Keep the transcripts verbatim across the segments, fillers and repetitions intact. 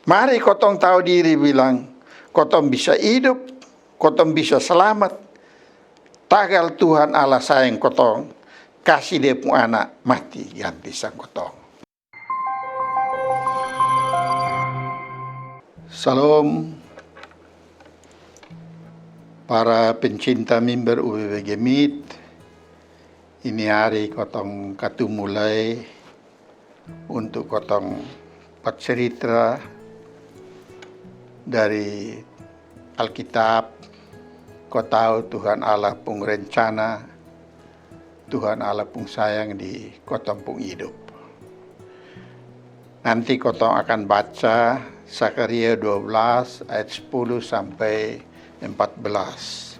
Mari kotong tau diri bilang, kotong bisa idup, kotong bisa slamat, tagal Tuhan Allah sayang kotong, kasi Dia pung Anak mati ganti sang kotong. Salom, para pencinta mimbar U B B G mit. Ini hari kotong katumu lai untuk kotong bacarita dari Alkitab. Ko tau Tuhan Allah pung rencana, Tuhan Allah pung sayang di kotong pung idup. Nanti kotong akan baca Zakaria dua belas ayat sepuluh sampai empat belas.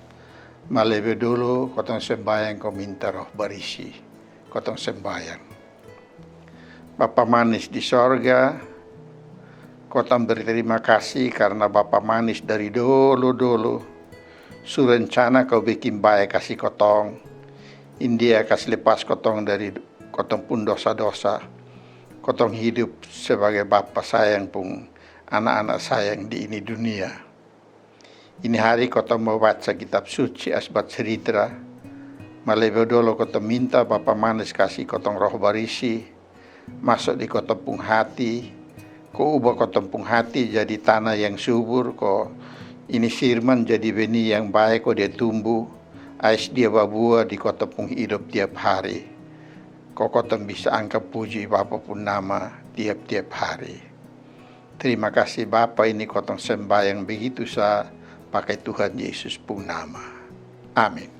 Ma lebe dulu kotong sembayang ko minta Roh Barisi. Kotong sembayang. Bapa manis di sorga, kotong berterima kasih karna Bapa manis dari dolo-dolo su rencana ko bikin bae kasi kotong. India kasi lepas kotong dari kotong pung dosa-dosa. Kotong hidup sebagai Bapa sayang pung anak-anak sayang di ini dunia. Ini hari kotong mau baca kitab suci ais bacarita. Ma lebe dolo kotong minta Bapa manis kasi kotong Roh Barisi maso di kotong pung hati, ko uba kotong pung hati jadi tana yang subur, ko ini firman jadi beni yang bae, ko dia tumbu, ais dia babua di kotong pung idop tiap hari. Ko kotong bisa angka puji Bapa pung nama tiap-tiap hari. Terima kasih Bapa, ini kotong sembayang begitu sa pake Tuhan Yesus pung nama. Amin.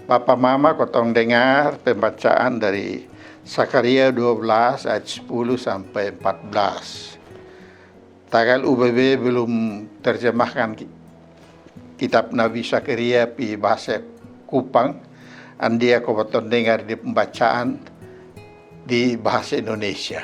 Bapa mama, kotong dengar pembacaan dari Zakaria dua belas ayat sepuluh sampai empat belas. Tagal U B B belum terjemahkan ki-, kitab Nabi Zakaria pi bahasa Kupang, andia ko kotong dengar di pembacaan di bahasa Indonesia.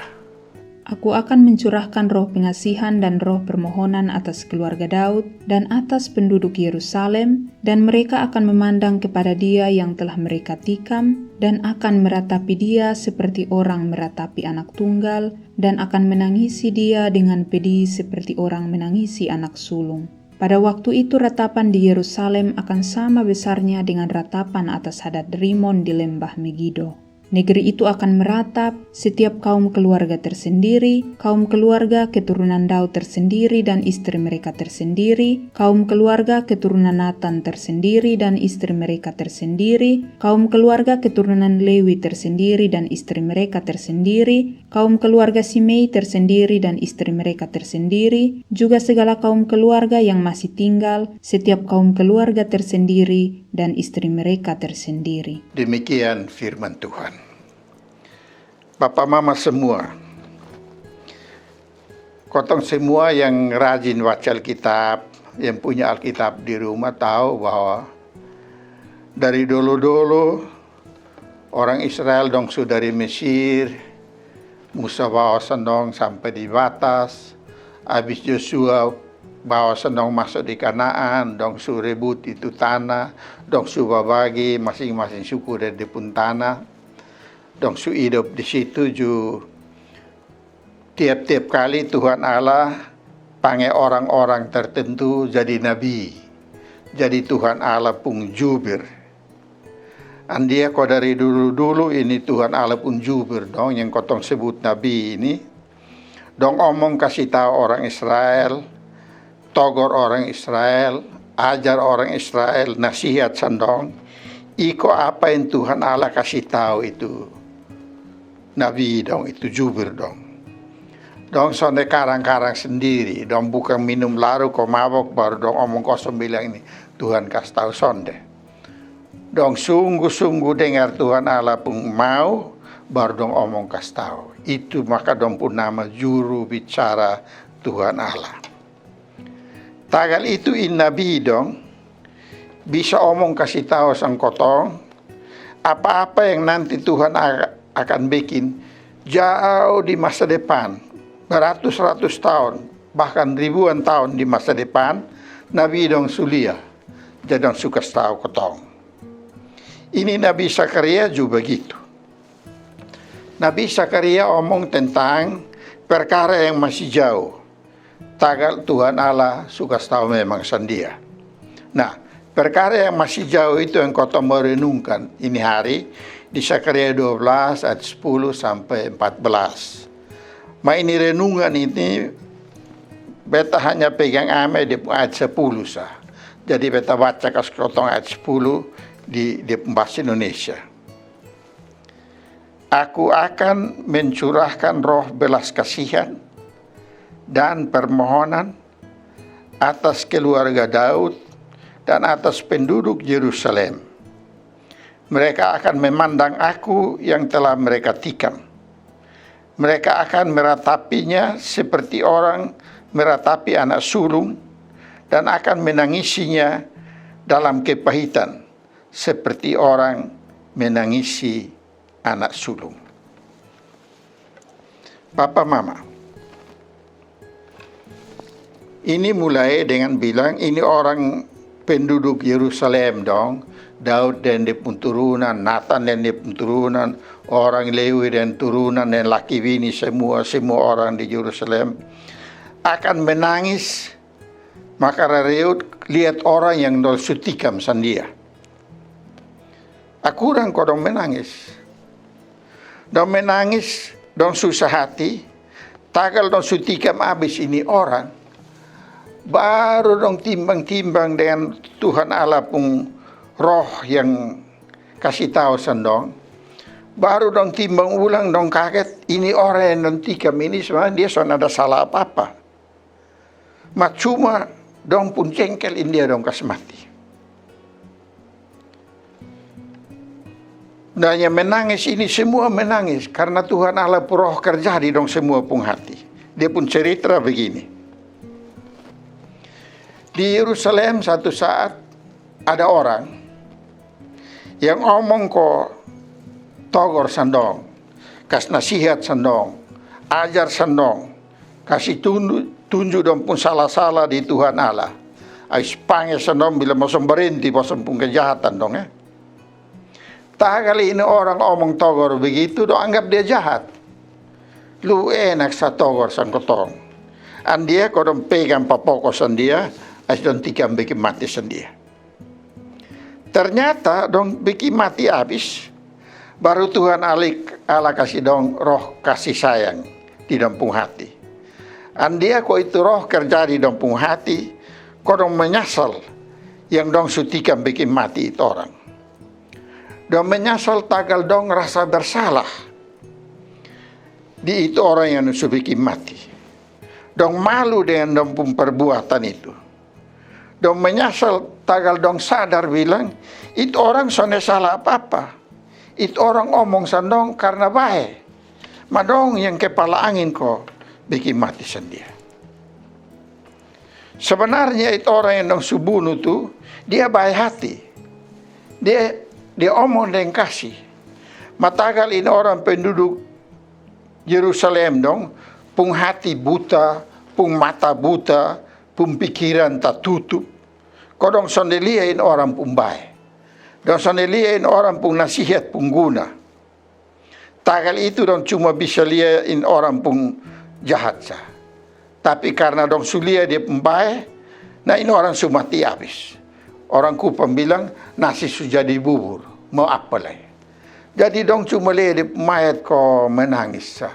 Aku akan mencurahkan roh pengasihan dan roh permohonan atas keluarga Daud dan atas penduduk Yerusalem, dan mereka akan memandang kepada Dia yang telah mereka tikam, dan akan meratapi Dia seperti orang meratapi anak tunggal, dan akan menangisi Dia dengan pedih seperti orang menangisi anak sulung. Pada waktu itu ratapan di Yerusalem akan sama besarnya dengan ratapan atas Hadad Rimon di lembah Megido. Negeri itu akan meratap, setiap kaum keluarga tersendiri, kaum keluarga keturunan Daud tersendiri dan istri mereka tersendiri, kaum keluarga keturunan Natan tersendiri dan istri mereka tersendiri, kaum keluarga keturunan Lewi tersendiri dan istri mereka tersendiri, kaum keluarga Simei tersendiri dan istri mereka tersendiri, juga segala kaum keluarga yang masih tinggal, setiap kaum keluarga tersendiri dan istri mereka tersendiri. Demikian firman Tuhan. Bapa mama semua, kotong semua yang rajin baca Alkitab, yang punya Alkitab di rumah, tahu bahwa dari dolo-dolo orang Israel dong su dari Mesir, Musa bawa sang dong sampe di batas, abis Yosua bawa sang dong maso di Kanaan, dong su rebut itu tana, dong su babagi masing-masing suku dari dia pung tana, dong su idop di situ ju. Tiap-tiap kali Tuhan Allah pange orang-orang tertentu jadi nabi, jadi Tuhan Allah pung jubir. Andia ko dari dulu-dulu ini Tuhan Allah pung jubir dong, yang kotong sebut nabi ini, dong omong kasi tau orang Israel, togor orang Israel, ajar orang Israel, nasihat sang dong, iko apa yang Tuhan Allah kasi tau itu nabi dong, itu jubir dong. Dong sonde karang-karang sendiri, dong bukang minum laru ko mabok baru dong omong kosong bilang ini Tuhan kas tau, sonde. Dong sungguh-sungguh dengar Tuhan Allah pung mau, baru dong omong kas tau. Itu maka dong pung nama juru bicara Tuhan Allah. Tagal itu i nabi dong bisa omong kasi tau sang kotong, apa-apa yang nanti Tuhan a-, akan bikin jauh di masa depan, beratus-ratus taon, bahkan ribuan taon di masa depan, nabi dong su lia, jadi dong su kas tau kotong. Ini Nabi Zakaria ju bagitu. Nabi Zakaria omong tentang perkara yang masih jauh. Tagal Tuhan Allah su kas tau memang sang dia. Nah, perkara yang masih jauh itu yang kotong mau renungkan ini hari di Zakaria dua belas ayat sepuluh sampai empat belas. Ma ini renungan ini beta hanya pegang ame di ayat sepuluh sa. Jadi beta baca kas kotong ayat sepuluh di, di bahasa Indonesia. Aku akan mencurahkan roh belas kasihan dan permohonan atas keluarga Daud dan atas penduduk Yerusalem. Mereka akan memandang aku yang telah mereka tikam. Mereka akan meratapinya seperti orang meratapi anak sulung dan akan menangisinya dalam kepahitan seperti orang menangisi anak sulung. Papa mama, ini mulai dengan bilang ini orang penduduk Yerusalem dong, Daud dan dia pun turunan, Nathan dan dia pun turunan, orang Lewi dan turunan dan laki bini semua, semua orang di Yerusalem akan menangis maka rareut liat orang yang dong su tikam sang dia. Akurang ko dong menangis. Dong menangis, dong susah hati, tagal dong su tikam abis ini orang. Baru dong timbang-timbang dengan Tuhan Allah pung roh yang kasi tau sang dong. Baru dong timbang ulang, dong kaget, ini orang yang dong tikam ini sebenarnya dia son ada salah apa-apa. Ma cuma dong pung jengkel ini dia dong kas mati. Dan yang menangis ini semua menangis karna Tuhan Allah pung roh kerja di dong semua pung hati. Dia pung cerita begini. Di Yerusalem satu saat ada orang yang omong ko togor sang dong, kas nasihat sang dong, ajar sang dong, kasi tunju, tunju dong pung salah-salah di Tuhan Allah. Ais pange sang dong bila mo son barenti mo son pung kejahatan dong e. Tagal ini orang omong togor begitu dong anggap dia jahat. Lu enak sa togor sang kotong. Andia ko dong pegang papoko sang dia, ais dong tikam bekin mati sang dia. Ternyata dong bekin mati abis. Baru Tuhan Allah kasi dong roh kasi sayang di dong pung hati. Andia ko itu roh kerja di dong pung hati, ko dong menyasal yang dong su tikam bekin mati itu orang. Dong menyasal tagal dong rasa bersalah di itu orang yang su bekin mati. Dong malu dengan dong pung perbuatan itu. Dong menyasal tagal dong sadar bilang, itu orang sonde salah apa-apa. Itu orang omong sang dong karna bae. Ma dong yang kepala angin ko bekin mati sang dia. Sebenarnya itu orang yang dong su bunu tu, dia bae hati. Dia, dia omong deng kasi. Ma tagal ini orang penduduk Yerusalem dong pung hati buta, pung mata buta, pung pikiran tatutup. Ko dong sonde lia ini orang pung bae. Dong sonde lia ini orang pung nasihat pung guna. Tagal itu dong cuma bisa lia ini orang pung jahat sa. Tapi karna dong su lia dia pung bae, na ini orang su mati abis. Orang Kupang bilang, nasi su jadi bubur, mau apa lai. Jadi dong cuma lia dia pung mayat ko menangis sa.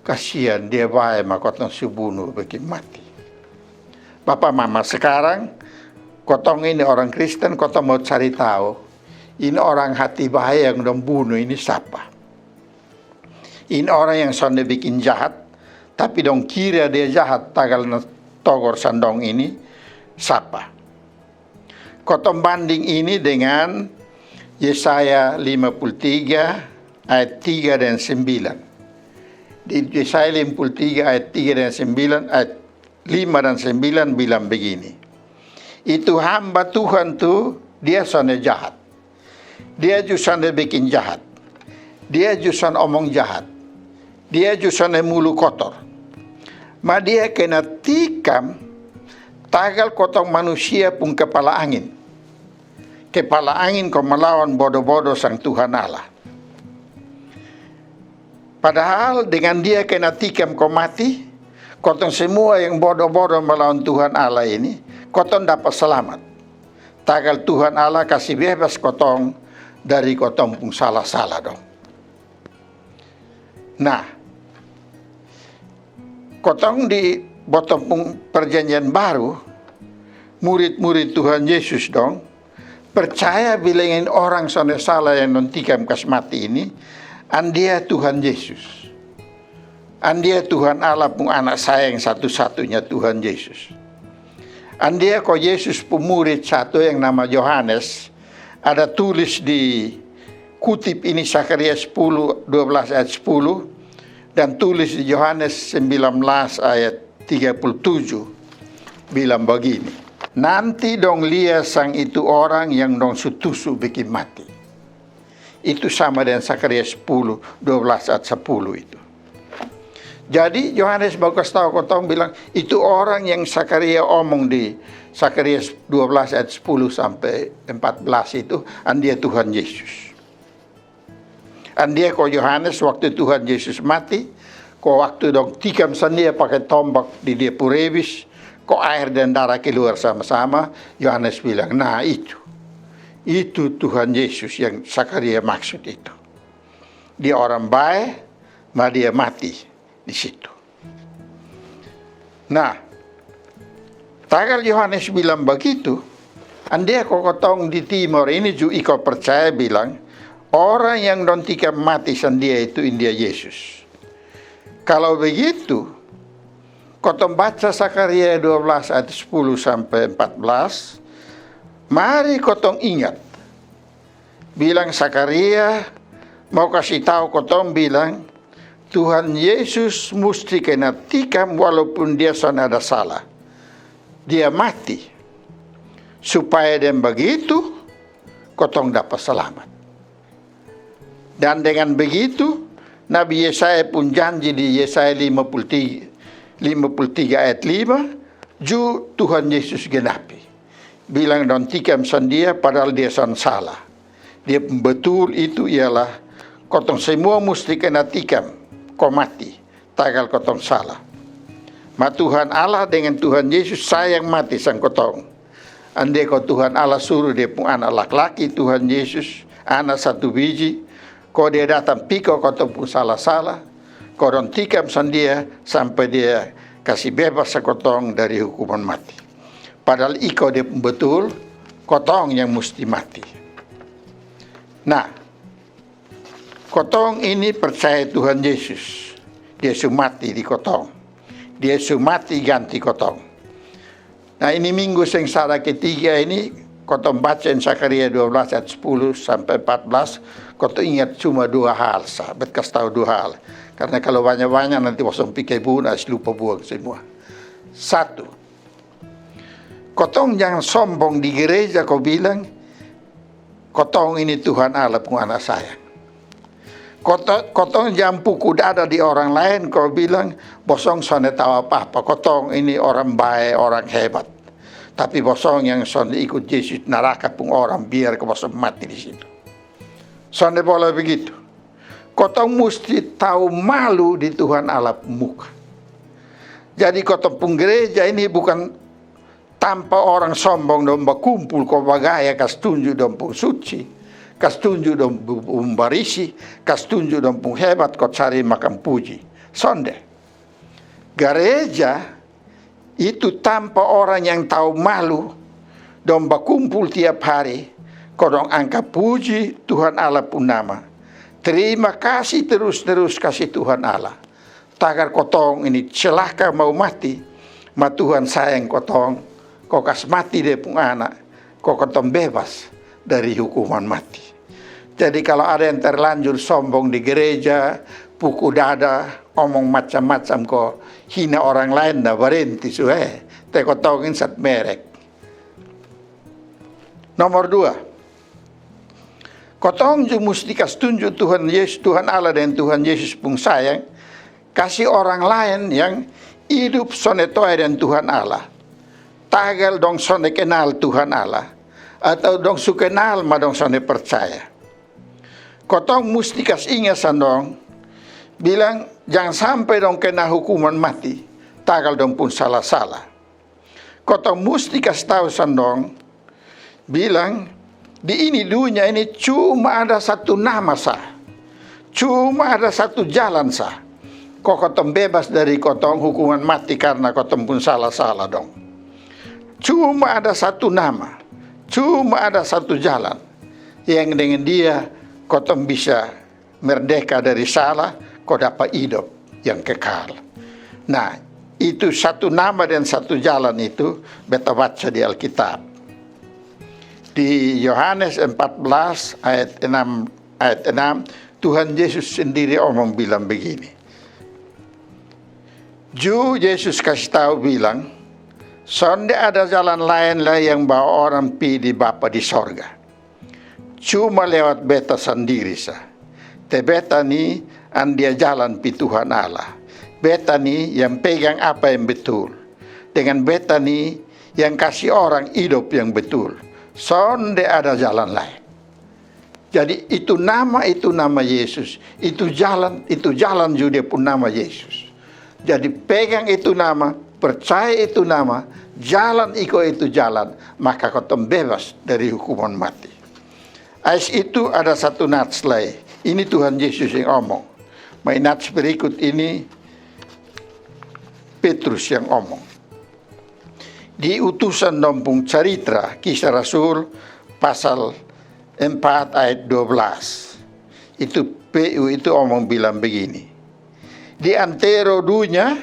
Kasian dia bae ma kotong su bunu bekin mati. Bapa mama, sekarang kotong ini orang Kristen, kotong mau cari tau ini orang hati bae yang dong bunu ini sapa. Ini orang yang sonde bekin jahat, tapi dong kira dia jahat tagal na togor sang dong ini sapa. Kotong banding ini dengan Yesaya lima puluh tiga ayat tiga dan sembilan. Di Yesaya lima puluh tiga ayat tiga dan sembilan, ayat lima dan sembilan bilang begini. Itu hamba Tuhan tu, dia sonde jahat. Dia ju sonde bekin jahat. Dia ju son omong jahat. Dia ju sonde mulu kotor. Ma dia kena tikam tagal kotong manusia pung kepala angin. Kepala angin ko malawan bodo-bodo sang Tuhan Allah. Padahal dengan dia kena tikam ko mati, Kotong semua yang bodo-bodo malawan Tuhan Allah ini, kotong dapa salamat. Tagal Tuhan Allah kasi bebas kotong dari kotong pung sala-sala dong. Nah, kotong di botong pung perjanjian baru, murid-murid Tuhan Yesus dong percaya bilang ini orang sonde sala yang dong tikam kas mati ini, andia Tuhan Yesus. Andia Tuhan Allah pung anak sayang satu-satunya, Tuhan Yesus. Andia ko Yesus pung murid satu yang nama Yohanes, ada tulis di kutip ini Sakaria sepuluh, dua belas ayat sepuluh, dan tulis di Yohanes sembilan belas ayat tiga puluh tujuh, bilang bagini, "Nanti dong lia sang itu orang yang dong su tusu bikin mati." Itu sama dengan Sakaria sepuluh, dua belas ayat sepuluh itu. Jadi Yohanes mau kasih tahu kotong bilang, itu orang yang Sakaria omong di Sakaria dua belas ayat sepuluh sampai empat belas itu, andia Tuhan Yesus. Andia ko Yohanes waktu Tuhan Yesus mati, ko waktu dong tikam sang dia pakai tombak di dia pung rebis, ko air dan darah keluar sama-sama, Yohanes bilang, "Nah, itu. Itu Tuhan Yesus yang Sakaria maksud itu. Dia orang bae, ma dia mati di situ." Nah, tagal Yohanes bilang bagitu, andia ko kotong di Timor ini ju iko percaya bilang, orang yang dong tikam mati sang dia itu india Yesus. Kalau begitu, kotong baca Sakaria dua belas ayat sepuluh sampai empat belas, mari kotong ingat. Bilang Sakaria mau kasi tau kotong bilang, Tuhan Yesus musti kena tikam walaupun dia son ada sala. Dia mati. Supaya deng bagitu, kotong dapa salamat. Dan dengan begitu, Nabi Yesaya pun janji di Yesaya lima puluh tiga, lima puluh tiga ayat lima, ju Tuhan Yesus genapi. Bilang dong tikam sang dia padahal dia son sala. Dia pung betul itu ialah kotong semua musti kena tikam, ko mati, tagal kotong sala. Ma Tuhan Allah dengan Tuhan Yesus sayang mati sang kotong. Ande ko Tuhan Allah suru dia pung anak laki-laki Tuhan Yesus, anak satu biji, ko dia datang piko kotong pung sala-sala, ko dong tikam sang dia sampai dia kasi bebas sang kotong dari hukuman mati. Padahal iko dia pung betul, kotong yang musti mati. Nah, kotong ini percaya Tuhan Yesus. Dia su mati di kotong. Dia su mati ganti kotong. Nah, ini minggu sengsara ketiga ini, kotong baca Sakaria dua belas ayat sepuluh sampai empat belas, kotong ingat cuma dua hal sa, bet kas tau dua hal. Karena kalau banyak-banyak nanti bosong pi kebun, ais lupa buang semua. Satu, kotong jangan sombong di gereja ko bilang, kotong ini Tuhan Allah pung anak sayang. Kotong, kotong jangan puku dada di orang laen ko bilang, bosong sonde tau apa-apa. Kotong ini orang bae, orang hebat. Tapi bosong yang sonde ikut Yesus, naraka pung orang, biar ko bosong mati di situ. Sonde boleh begitu. Kotong musti tau malu di Tuhan Allah pung muka. Jadi kotong pung gereja ini bukan tampa orang sombong dong bakumpul ko bagaya kas tunju dong pung suci, kas tunju dong pung barisi, kas tunju dong pung hebat ko cari makan puji. Sonde. Gareja itu tampa orang yang tau malu dong bakumpul tiap hari ko dong angka puji Tuhan Allah pung nama. Terima kasih terus-terus kasi Tuhan Allah. Tagal kotong ini celaka mau mati, ma Tuhan sayang kotong, ko kas mati dia pung anak, ko kotong bebas dari hukuman mati. Jadi kalau ada yang terlanjur sombong di gereja, puku dada, omong macam-macam ko hina orang laen, na barenti su e, te kotong ini sat merek. Nomor dua, kotong ju musti kas tunju Tuhan Yesus, Tuhan Allah dan Tuhan Yesus pung sayang kasi orang laen yang idup sonde toe dan Tuhan Allah. Tagal dong sonde kenal Tuhan Allah, atau dong su kenal ma dong sonde percaya. Kotong musti kas inga sang dong, bilang jang sampe dong kena hukuman mati, tagal dong pun sala-sala. Kotong musti kasi tau sang dong bilang, di ini dunia ini cuma ada satu nama sa, cuma ada satu jalan sa, ko kotong bebas dari kotong hukuman mati karna kotong pun sala-sala dong. Cuma ada satu nama, cuma ada satu jalan yang dengan dia kotong bisa merdeka dari sala, ko dapa idop yang kekal. Nah, itu satu nama dan satu jalan itu beta baca di Alkitab. Di Yohanes empat belas ayat enam, ayat enam, Tuhan Yesus sendiri omong bilang begini. Ju Yesus kasi tau bilang, sonde ada jalan laen lai yang bawa orang pi di Bapa di sorga. Cuma lewat beta sandiri sa. Te beta ni andia jalan pi Tuhan Allah. Beta ni yang pegang apa yang betul. Dengan beta ni yang kasi orang idop yang betul. Sonde ada jalan laen. Jadi itu nama, itu nama Yesus. Itu jalan, itu jalan ju dia pun nama Yesus. Jadi pegang itu nama, percaya itu nama, jalan iko itu jalan, maka kotong bebas dari hukuman mati. Ais itu ada satu nats lai. Ini Tuhan Yesus yang omong. Mai nats berikut ini Petrus yang omong. Di Utusan dong pung caritra, Kisah Rasul pasal empat ayat dua belas. Itu P U itu omong bilang begini. Di antero dunia,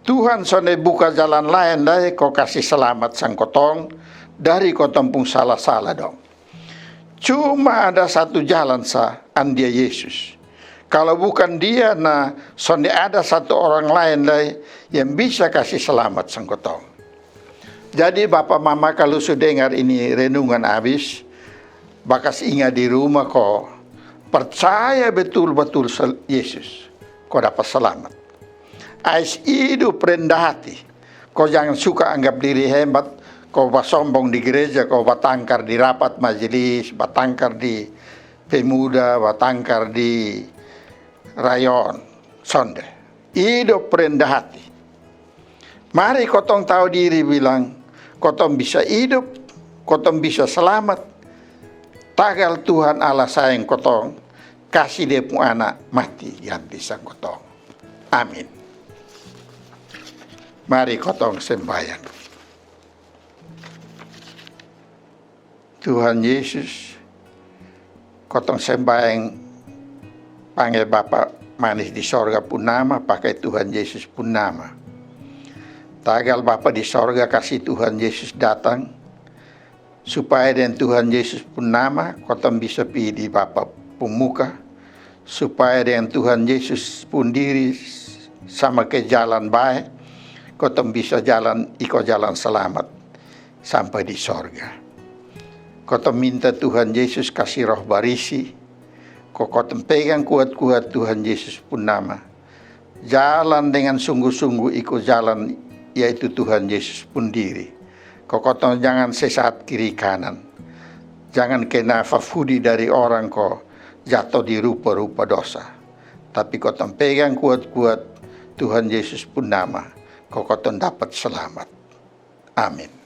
Tuhan sonde buka jalan laen lai ko kasi salamat sang kotong dari kotong pung sala-sala dong. Cuma ada satu jalan sa, andia Yesus. Kalau bukan dia na sonde ada satu orang laen lai yang bisa kasi salamat sang kotong. Jadi bapa mama kalau su dengar ini renungan abis, bakas inga di rumah ko percaya betul-betul Yesus, ko dapat salamat. Ais idup rendah hati. Ko jangan suka anggap diri hebat, ko basombong di gereja, ko batangkar di rapat majelis, batangkar di pemuda, batangkar di rayon. Sonde. Idup rendah hati. Mari kotong tau diri bilang, kotong bisa idup, kotong bisa salamat. Tagal Tuhan Allah sayang kotong, kasi dia pung anak mati ganti sang kotong. Amin. Mari kotong sembayang. Tuhan Yesus, kotong sembayang pangge Bapa manis di sorga pun nama, pakai Tuhan Yesus pun nama. Tagal Bapa di sorga kasi Tuhan Yesus datang, supaya dengan Tuhan Yesus pun nama kotong bisa pi di Bapa pun muka, supaya dengan Tuhan Yesus pun diri sama ke jalan bae, kotong bisa jalan iko jalan salamat sampai di sorga. Kotong minta Tuhan Yesus kasi Roh Barisi, ko kotong pegang kuat-kuat Tuhan Yesus pun nama. Jalan dengan sungguh-sungguh iko jalan, yaitu Tuhan Yesus pun diri. Ko kotong jangan sesat kiri kanan. Jangan kena fafudi dari orang ko jato di rupa-rupa dosa. Tapi kotong pegang kuat-kuat Tuhan Yesus pun nama, ko kotong dapat salamat. Amin.